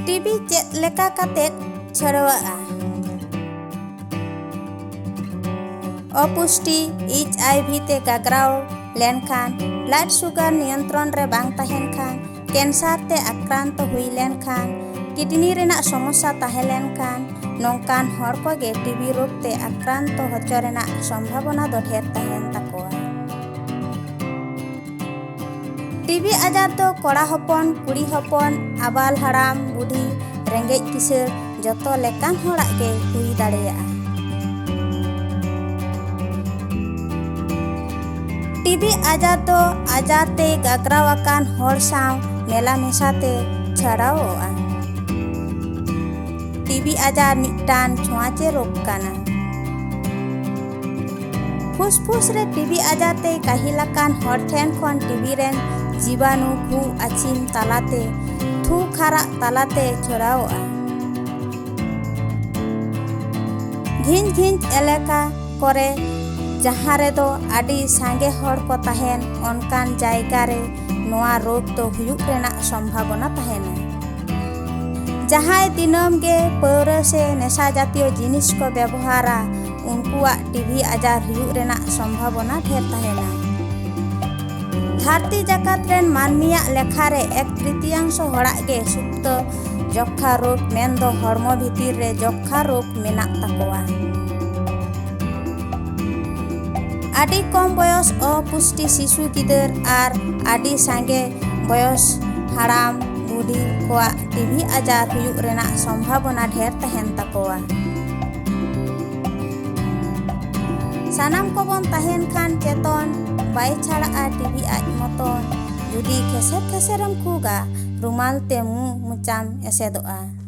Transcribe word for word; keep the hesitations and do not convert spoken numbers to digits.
TV ᱪᱮᱫ ᱞᱮᱠᱟ ᱠᱟᱛᱮ ᱪᱷᱟᱹᱲᱣᱟᱹᱜᱼᱟ? ᱚᱯᱩᱥᱴᱤ, ᱮᱭᱤᱪ ᱟᱭ ᱵᱷᱤ ᱛᱮ ᱜᱟᱜᱽᱨᱟᱣ ᱞᱮᱱᱠᱷᱟᱱ, ᱵᱞᱟᱰ ᱥᱩᱜᱟᱨ ᱱᱤᱭᱚᱱᱛᱨᱚᱱ ᱨᱮ ᱵᱟᱝ ᱛᱟᱦᱮᱱ ᱠᱷᱟᱱ, ᱠᱮᱱᱥᱟᱨ ᱛᱮ ᱟᱠᱨᱟᱱᱛᱚ ᱦᱩᱭ ᱞᱮᱱᱠᱷᱟᱱ, ᱠᱤᱰᱱᱤ ᱨᱮᱱᱟᱜ ᱥᱚᱢᱚᱥᱥᱟ ᱛᱟᱦᱮᱸ ᱞᱮᱱᱠᱷᱟᱱ, ᱱᱚᱝᱠᱟᱱ ᱦᱚᱲ ᱠᱚᱜᱮ ᱴᱤᱵᱤ ᱨᱳᱜᱽ ᱛᱮ ᱟᱠᱨᱟᱱᱛᱚ ᱦᱚᱪᱚ ᱨᱮᱱᱟᱜ ᱥᱚᱢᱵᱷᱟᱵᱚᱱᱟ ᱫᱚ ᱰᱷᱮᱨ ᱛᱟᱦᱮᱱ ᱛᱟᱠᱚᱣᱟ᱾ ᱴᱤᱵᱤ ᱟᱡᱟᱨ ᱫᱚ ᱠᱚᱲᱟ ᱦᱚᱯᱚᱱ, ᱠᱩᱲᱤ ᱦᱚᱯᱚᱱ, ᱟᱵᱟᱞ ᱦᱟᱲᱟᱢ, ᱵᱩᱰᱷᱤ, ᱨᱮᱸᱜᱮᱡ ᱠᱤᱥᱟᱹᱬ ᱡᱚᱛᱚ ᱞᱮᱠᱟᱱ ᱦᱚᱲᱟᱜ ᱜᱮ ᱦᱩᱭ ᱫᱟᱲᱮᱭᱟᱜᱼᱟ᱾ ᱴᱤᱵᱤ ᱟᱡᱟᱨ ᱫᱚ ᱟᱡᱟᱨ ᱛᱮ ᱜᱟᱜᱽᱨᱟᱣ ᱟᱠᱟᱱ ᱦᱚᱲ ᱥᱟᱶ ᱢᱮᱞᱟ ᱢᱮᱥᱟ ᱛᱮ ᱪᱷᱟᱲᱟᱣᱚᱜᱼᱟ᱾ ᱴᱤᱵᱤ ᱟᱡᱟᱨ ᱢᱤᱫᱴᱟᱝ ᱪᱷᱳᱸᱣᱟᱪᱮ ᱨᱳᱜᱽ ᱠᱟᱱᱟ᱾ ᱯᱷᱩᱥᱯᱷᱩᱥ ᱨᱮ ᱴᱤᱵᱤ ᱟᱡᱟᱨ ᱛᱮ ᱠᱟᱹᱦᱤᱞ ᱟᱠᱟᱱ ᱦᱚᱲ ᱴᱷᱮᱱ ᱠᱷᱚᱱ ᱴᱤᱵᱤ ᱨᱮᱱ ᱡᱤᱵᱟᱱᱩ ᱠᱷᱩᱜ ᱟᱹᱪᱷᱤᱢ ᱛᱟᱞᱟᱛᱮ, ᱛᱷᱩ ᱠᱷᱟᱨᱟᱜ ᱛᱟᱞᱟᱛᱮ ᱪᱷᱚᱲᱟᱣᱚᱜᱼᱟ᱾ ᱜᱷᱤᱧ ᱜᱷᱤᱧ ᱮᱞᱟᱠᱟ ᱠᱚᱨᱮ, ᱡᱟᱦᱟᱸ ᱨᱮᱫᱚ ᱟᱹᱰᱤ ᱥᱟᱸᱜᱮ ᱦᱚᱲ ᱠᱚ ᱛᱟᱦᱮᱱ, ᱚᱱᱠᱟᱱ ᱡᱟᱭᱜᱟ ᱨᱮ ᱱᱚᱣᱟ ᱨᱳᱜᱽ ᱫᱚ ᱦᱩᱭᱩᱜ ᱨᱮᱱᱟᱜ ᱥᱚᱢᱵᱷᱟᱵᱚᱱᱟ ᱛᱟᱦᱮᱱᱟ᱾ ᱡᱟᱦᱟᱸᱭ ᱫᱤᱱᱟᱹᱢ ᱜᱮ ᱯᱟᱹᱣᱨᱟᱹ ᱥᱮ ᱱᱮᱥᱟ ᱡᱟᱛᱤᱭᱚ ᱡᱤᱱᱤᱥ ᱠᱚ ᱵᱮᱵᱚᱦᱟᱨᱟ, ᱩᱱᱠᱩᱣᱟᱜ ᱴᱤᱵᱤ ᱟᱡᱟᱨ ᱦᱩᱭᱩᱜ ᱨᱮᱱᱟᱜ ᱥᱚᱢᱵᱷᱟᱵᱚᱱᱟ ᱰᱷᱮᱨ ᱛᱟᱦᱮᱱᱟ᱾ ᱫᱷᱟᱹᱨᱛᱤ ᱡᱟᱠᱟᱛ ᱨᱮᱱ ᱢᱟᱹᱱᱢᱤᱭᱟᱜ ᱞᱮᱠᱷᱟ ᱨᱮ ᱮᱠ ᱛᱨᱤᱛᱤᱭᱟᱝᱥᱚ ᱦᱚᱲᱟᱜ ᱜᱮ ᱥᱩᱯᱛᱚ ᱡᱚᱠᱠᱷᱟ ᱨᱳᱜᱽ, ᱢᱮᱱᱫᱚ ᱦᱚᱲᱢᱚ ᱵᱷᱤᱛᱤᱨ ᱨᱮ ᱡᱚᱠᱠᱷᱟ ᱨᱳᱜᱽ ᱢᱮᱱᱟᱜ ᱛᱟᱠᱚᱣᱟ᱾ ᱟᱹᱰᱤ ᱠᱚᱢ ᱵᱚᱭᱚᱥ ᱚᱯᱩᱥᱴᱤ ᱥᱤᱥᱩ ᱜᱤᱫᱟᱹᱨ ᱟᱨ ᱟᱹᱰᱤ ᱥᱟᱸᱜᱮ ᱵᱚᱭᱚᱥ ᱦᱟᱲᱟᱢ ᱵᱩᱰᱷᱤ ᱠᱚᱣᱟᱜ ᱴᱤᱵᱤ ᱟᱡᱟᱨ ᱦᱩᱭᱩᱜ ᱨᱮᱱᱟᱜ ᱥᱚᱢᱵᱷᱟᱵᱚᱱᱟ ᱰᱷᱮᱨ ᱛᱟᱦᱮᱱ ᱛᱟᱠᱚᱣᱟ᱾ ᱥᱟᱱᱟᱢ ᱠᱚᱵᱚᱱ ᱛᱟᱦᱮᱱ ᱠᱷᱟᱱ ᱪᱮᱛᱚᱱ, ᱵᱟᱭ ᱪᱷᱟᱲᱟᱜᱼᱟ ᱴᱤᱵᱤ ᱟᱡ ᱢᱚᱛᱚᱱ᱾ ᱡᱩᱫᱤ ᱠᱷᱮᱥᱮᱨ ᱠᱷᱮᱥᱮᱨᱮᱢ ᱠᱷᱩᱜᱟ, ᱨᱩᱢᱟᱞ ᱛᱮ ᱢᱩ ᱢᱚᱪᱟᱢ ᱮᱥᱮᱫᱚᱜᱼᱟ᱾